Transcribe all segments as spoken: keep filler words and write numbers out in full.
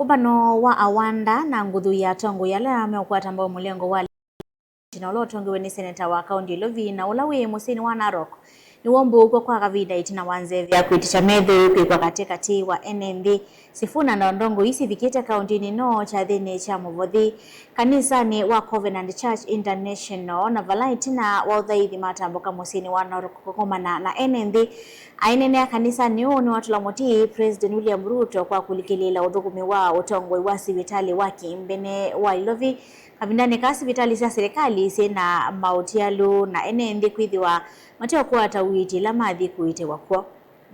Ũmbano wa awanda na nguthu ya atongoi ala meũkwata mbau mũlengo wa na ũla ũtongoew'e nĩ seneta wa kaũnti ya Ilovi na ũla wĩ mũsyĩnĩ wa Narok nĩwomboow'e kwa kavinda ĩtina wa nzeve ya kwĩtĩkya methoi kwĩkwa katĩ katĩ wa ene nthĩ. Sifuna na ndongoi sivikĩte kaũntinĩ ĩno kyathĩnĩ kya mũvothi kanisanĩ wa Covenant Church International, na vala ĩtina wa ũthaithi matambũka mũsyĩnĩ wa Narok kũkomana na ene nthĩ. Aineenea kanisanĩ ũũ nĩwatũla mũtĩ President William Ruto kwa kũlikĩlĩĩla ũthũkũmi wa ũtongoi wa sivitalĩ wa Kĩmbene wa Ilovi. Kavindanĩ kaa, sivitalĩ sya silikalĩ syĩ na maũtialu na ene nthĩ kwĩthĩwa mateũkwata ũiiti ĩla mathi kũiitĩwa kw'o.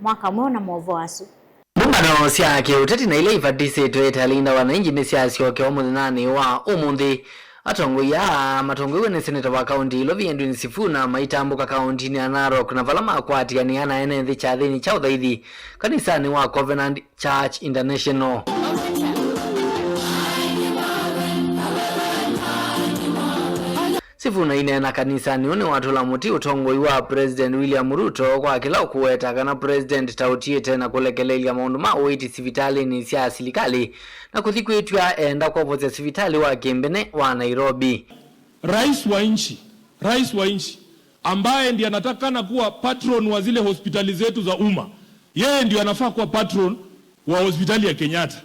Mwaka mweũ na maũvoo asu. Mbũmbano sya kĩũteti na ila ivatisĩtwe ĩtalĩ inda wananchi nĩsyasyokewa mũthenyanĩ wa ũmũnthĩ. Atongoi aa matongoew'e nĩ seneta wa kaũnti ya Ilovi Edwin Sifuna maitambũka kaũntinĩ ya Narok, na vala makwatĩanĩa na ene nthĩ kyathĩnĩ kya ũthaithi kanisanĩ wa Covenant Church International. Sifuna aineena kanisanĩ ũũ nĩwatũla mũtĩ ũtongoi wa President William Ruto kwa kĩla ũkũweta kana President ta ũtiĩte na kũlekelelya maũndũ ma ũiiti sivitalĩnĩ sya silikalĩ na kũthi kwĩtw'a eenda kwovosya sivitalĩ wa Kĩmbene wa Nairobi. Rais wa nchi, rais wa nchi ambaye ndiye anatakana kuwa patron wa zile hospitali zetu za umma, yeye ndio anafaa kuwa patron wa hospitali ya Kenyatta.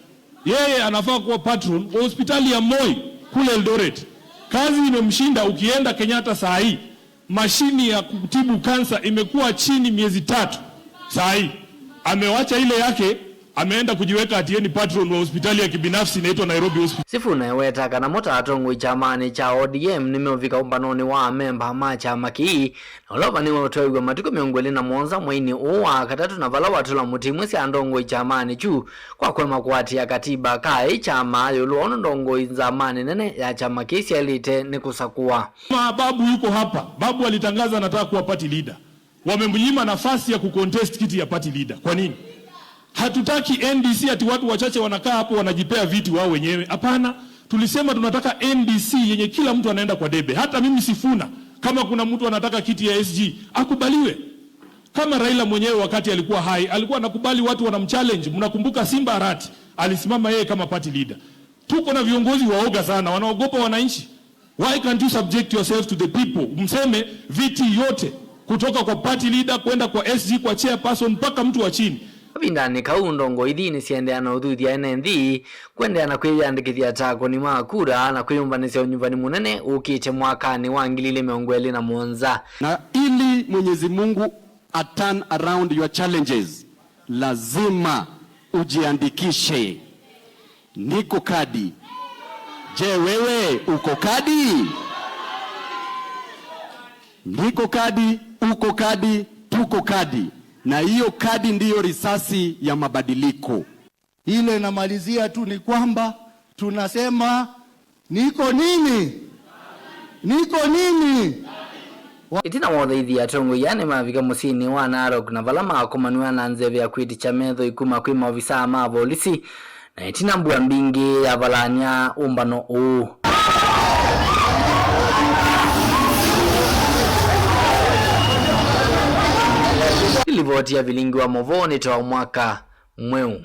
Yeye anafaa kuwa patron wa hospitali ya Moi kule Eldoret. Kazi imemshinda, ukienda Kenyatta saa hii, mashini ya kutibu kansa imekuwa chini miezi tatu. Saa hii amewacha ile yake, ameenda kujiweka ati yeye ni patron wa hospitali ya kibinafsi inaitwa Nairobi Hospital. Sifuna eweta kana mo ta atongoi kyamanĩ kya O D M nĩmeũvika ũmbanonĩ wa amemba ma kyama kĩĩ, na ũla ũvanĩwe ũtwaiw'a matukũ mĩongo ĩlĩ na mũonza mweinĩ ũũ wa katatũ, na vala watũla mũtĩ imwe sya atongoi kyamanĩ kyu kwa kũema kũatĩĩa katiba kaĩ kyama ĩũlũ wa ũndũ ndongoi nzamanĩ nene ya kyama kĩĩ syaĩlĩte nĩ kũsakũa. Kama Babu yuko hapa, Babu alitangaza anataka kuwa party leader. Wamemnyima nafasi ya kucontest kiti ya party leader. Kwa nini? Hatutaki N D C ati watu wachache wanakaa hapo wanajipea viti wao wenyewe. Hapana, tulisema tunataka N D C yenye kila mtu anaenda kwa debe. Hata mimi Sifuna, kama kuna mtu anataka kiti ya S G, akubaliwe. Kama Raila mwenyewe wakati alikuwa hai, alikuwa anakubali watu wanamchallenge. Mnakumbuka Simba Arati, alisimama yeye kama party leader. Tuko na viongozi waoga sana, wanaogopa wananchi. Why can't you subject yourself to the people? Mseme viti yote kutoka kwa party leader kwenda kwa S G, kwa chairperson, mpaka mtu wa chini. Kavindanĩ kau, ndongoi ithi nĩsyaendeea na ũthuthya ene nthĩ kũendeea na kwĩyandĩkĩthya ta akũni ma kura na kwĩyũmbanĩsya ũnyuvani mũnene ũkĩte mwakanĩ wa ngili ilĩ mĩongo ĩlĩ na mũonza. Na ili Mwenyezi Mungu a turn around your challenges, lazima ujiandikishe. Niko kadi. Je, wewe uko kadi? Niko kadi, uko kadi, tuko kadi. Na hiyo kadi ndiyo risasi ya mabadiliko. Ile namalizia tu ni kwamba tunasema, "Niko nini? Niko nini?" Ĩtina wa ũthaithi, atongoi aa nĩmavika mũsyĩnĩ wa Narok, na vala makomanw'a na nzeve ya kwĩtĩkya methoi kuma kwĩ maovisaa ma volisi, na ĩtina mbua mbingĩ yavalany'a ũmbano ũũ. Livoti ya vilingi wa movoo nĩ ta mwaka mweũ.